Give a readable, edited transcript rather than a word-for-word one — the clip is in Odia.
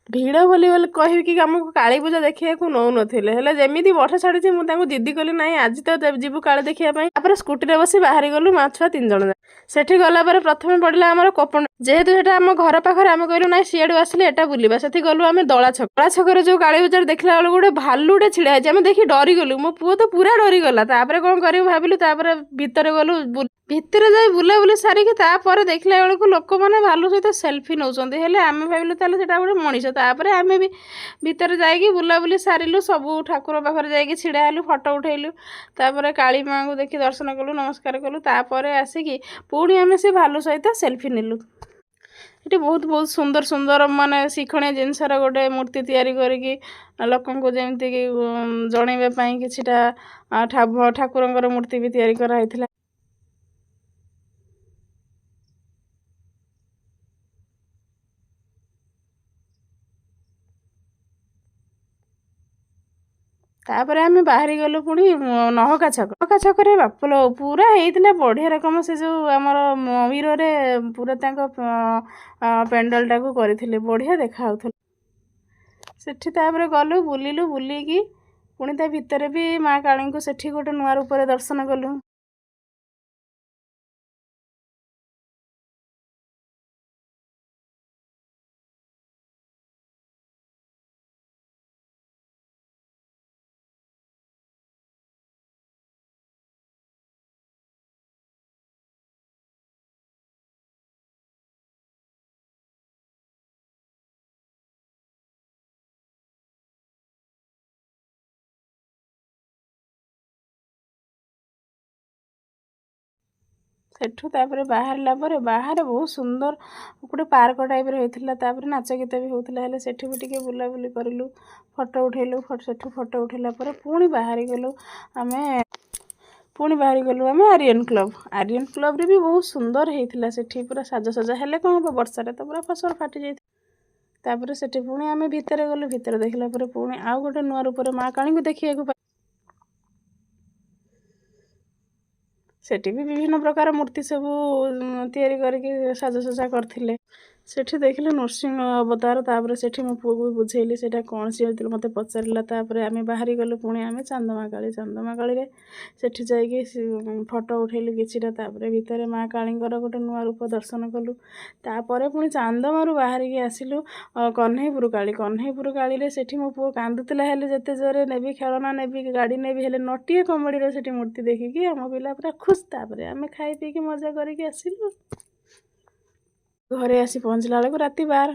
ଭିଡ଼ ବୋଲି ବୋଲି କହିକି ଆମକୁ କାଳୀ ପୂଜା ଦେଖିବାକୁ ନେଉନଥିଲେ। ହେଲେ ଯେମିତି ବର୍ଷା ଛାଡ଼ିଛି, ମୁଁ ତାଙ୍କୁ ଜିଦି କଲି, ନାହିଁ, ଆଜି ତ ଯିବୁ କାଳୀ ଦେଖିବା ପାଇଁ। ତାପରେ ସ୍କୁଟିରେ ବସି ବାହାରି ଗଲୁ ମା ଛୁଆ ତିନି ଜଣ ଯାକ। ସେଠି ଗଲା ପରେ ପ୍ରଥମେ ପଡ଼ିଲା ଆମର କୋପଣ୍ଡ। ଯେହେତୁ ସେଟା ଆମ ଘର ପାଖରେ, ଆମେ କହିଲୁ, ନାଇଁ, ସିଆଡ଼ୁ ଆସିଲେ ଏଟା ବୁଲିବା। ସେଠି ଗଲୁ ଆମେ ଦଳା ଛକ। ଦଳା ଛକରେ ଯୋଉ କାଳୀ ବଜାର ଦେଖିଲା ବେଳକୁ ଗୋଟେ ଭାଲୁଟେ ଛିଡ଼ା ହେଇଛି। ଆମେ ଦେଖି ଡରିଗଲୁ। ମୋ ପୁଅ ତ ପୁରା ଡରିଗଲା। ତାପରେ କ'ଣ କରିବୁ ଭାବିଲୁ। ତାପରେ ଭିତରେ ଗଲୁ। ଭିତରେ ଯାଇ ବୁଲାବୁଲି ସାରିକି ତାପରେ ଦେଖିଲା ବେଳକୁ ଲୋକମାନେ ଭାଲୁ ସହିତ ସେଲଫି ନେଉଛନ୍ତି। ହେଲେ ଆମେ ଭାବିଲୁ, ତାହେଲେ ସେଟା ଗୋଟେ ମଣିଷ। ତାପରେ ଆମେ ବି ଭିତରେ ଯାଇକି ବୁଲାବୁଲି ସାରିଲୁ। ସବୁ ଠାକୁର ପାଖରେ ଯାଇକି ଛିଡ଼ା ହେଲୁ, ଫଟୋ ଉଠେଇଲୁ। ତାପରେ କାଳୀ ମାଆଙ୍କୁ ଦେଖି ଦର୍ଶନ କଲୁ, ନମସ୍କାର କଲୁ। ତାପରେ ଆସିକି ପୁଣି ଆମେ ସେ ଭାଲୁ ସହିତ ସେଲଫି ନେଲୁ। ଏଠି ବହୁତ ବହୁତ ସୁନ୍ଦର ସୁନ୍ଦର, ମାନେ ଶିକ୍ଷଣୀୟ ଜିନିଷର ଗୋଟେ ମୂର୍ତ୍ତି ତିଆରି କରିକି ଲୋକଙ୍କୁ ଯେମିତିକି ଜଣେଇବା ପାଇଁ କିଛିଟା ଠାକୁରଙ୍କର ମୂର୍ତ୍ତି ବି ତିଆରି କରାହେଇଥିଲା। ତାପରେ ଆମେ ବାହାରି ଗଲୁ ପୁଣି ନହକା ଛକ। ନହକା ଛକରେ ବାପଲୋ, ପୁରା ହେଇଥିଲା ବଢ଼ିଆ ରକମ। ସେ ଯେଉଁ ଆମର ମୟୂରରେ ପୁରା ତାଙ୍କ ପେଣ୍ଡାଲଟାକୁ କରିଥିଲେ, ବଢ଼ିଆ ଦେଖାଯାଉଥିଲା ସେଠି। ତାପରେ ଗଲୁ, ବୁଲିଲୁ। ବୁଲିକି ପୁଣି ତା ଭିତରେ ବି ମା କାଳୀଙ୍କୁ ସେଠି ଗୋଟେ ନୂଆ ରୂପରେ ଦର୍ଶନ କଲୁ। ସେଠୁ ତାପରେ ବାହାରିଲା ପରେ ବାହାରେ ବହୁତ ସୁନ୍ଦର ଗୋଟେ ପାର୍କ ଟାଇପ୍ର ହେଇଥିଲା। ତାପରେ ନାଚ ଗୀତ ବି ହେଉଥିଲା। ହେଲେ ସେଠି ବି ଟିକେ ବୁଲାବୁଲି କରିଲୁ, ଫଟୋ ଉଠେଇଲୁ। ସେଠୁ ଫଟୋ ଉଠେଇଲା ପରେ ପୁଣି ବାହାରି ଗଲୁ ଆମେ ଆରିୟନ କ୍ଲବ୍। ଆରିୟନ କ୍ଲବ୍ରେ ବି ବହୁତ ସୁନ୍ଦର ହେଇଥିଲା ସେଠି ପୁରା ସାଜସଜା। ହେଲେ କ'ଣ ହେବ, ବର୍ଷାରେ ତ ପୁରା ଫସର ଫାଟି ଯାଇଥିଲା। ତାପରେ ସେଠି ପୁଣି ଆମେ ଭିତରେ ଗଲୁ। ଭିତରେ ଦେଖିଲା ପରେ ପୁଣି ଆଉ ଗୋଟେ ନୂଆ ରୂପରେ ମା କାଳୀଙ୍କୁ ଦେଖିବାକୁ ପାଇ। ସେଠି ବି ବିଭିନ୍ନ ପ୍ରକାର ମୂର୍ତ୍ତି ସବୁ ତିଆରି କରିକି ସାଜସଜା କରିଥିଲେ। ସେଠି ଦେଖିଲେ ନୃସିଂହ ଅବତାର। ତାପରେ ସେଠି ମୋ ପୁଅକୁ ବି ବୁଝେଇଲି ସେଇଟା କ'ଣ। ସିଏ ଯେତେବେଳେ ମୋତେ ପଚାରିଲା, ତାପରେ ଆମେ ବାହାରି ଗଲୁ ପୁଣି ଆମେ ଚାନ୍ଦମା କାଳୀ। ଚାନ୍ଦମା କାଳୀରେ ସେଠି ଯାଇକି ଫଟୋ ଉଠେଇଲୁ କିଛିଟା। ତାପରେ ଭିତରେ ମା କାଳୀଙ୍କର ଗୋଟେ ନୂଆ ରୂପ ଦର୍ଶନ କଲୁ। ତାପରେ ପୁଣି ଚାନ୍ଦମାରୁ ବାହାରିକି ଆସିଲୁ କହ୍ନେଇପୁର କାଳୀ। କହ୍ନେଇପୁର କାଳୀରେ ସେଠି ମୋ ପୁଅ କାନ୍ଦୁଥିଲା। ହେଲେ ଯେତେ ଜୋରେ ନେବି, ଖେଳନା ନେବି, ଗାଡ଼ି ନେବି, ହେଲେ ନଟିଆ କମେଡ଼ିର ସେଠି ମୂର୍ତ୍ତି ଦେଖିକି ଆମ ପିଲା ପୁରା ଖୁସି। ତାପରେ ଆମେ ଖାଇ ପିଇକି ମଜା କରିକି ଆସିଲୁ। ଘରେ ଆସି ପହଞ୍ଚିଲା ବେଳକୁ ରାତି 12।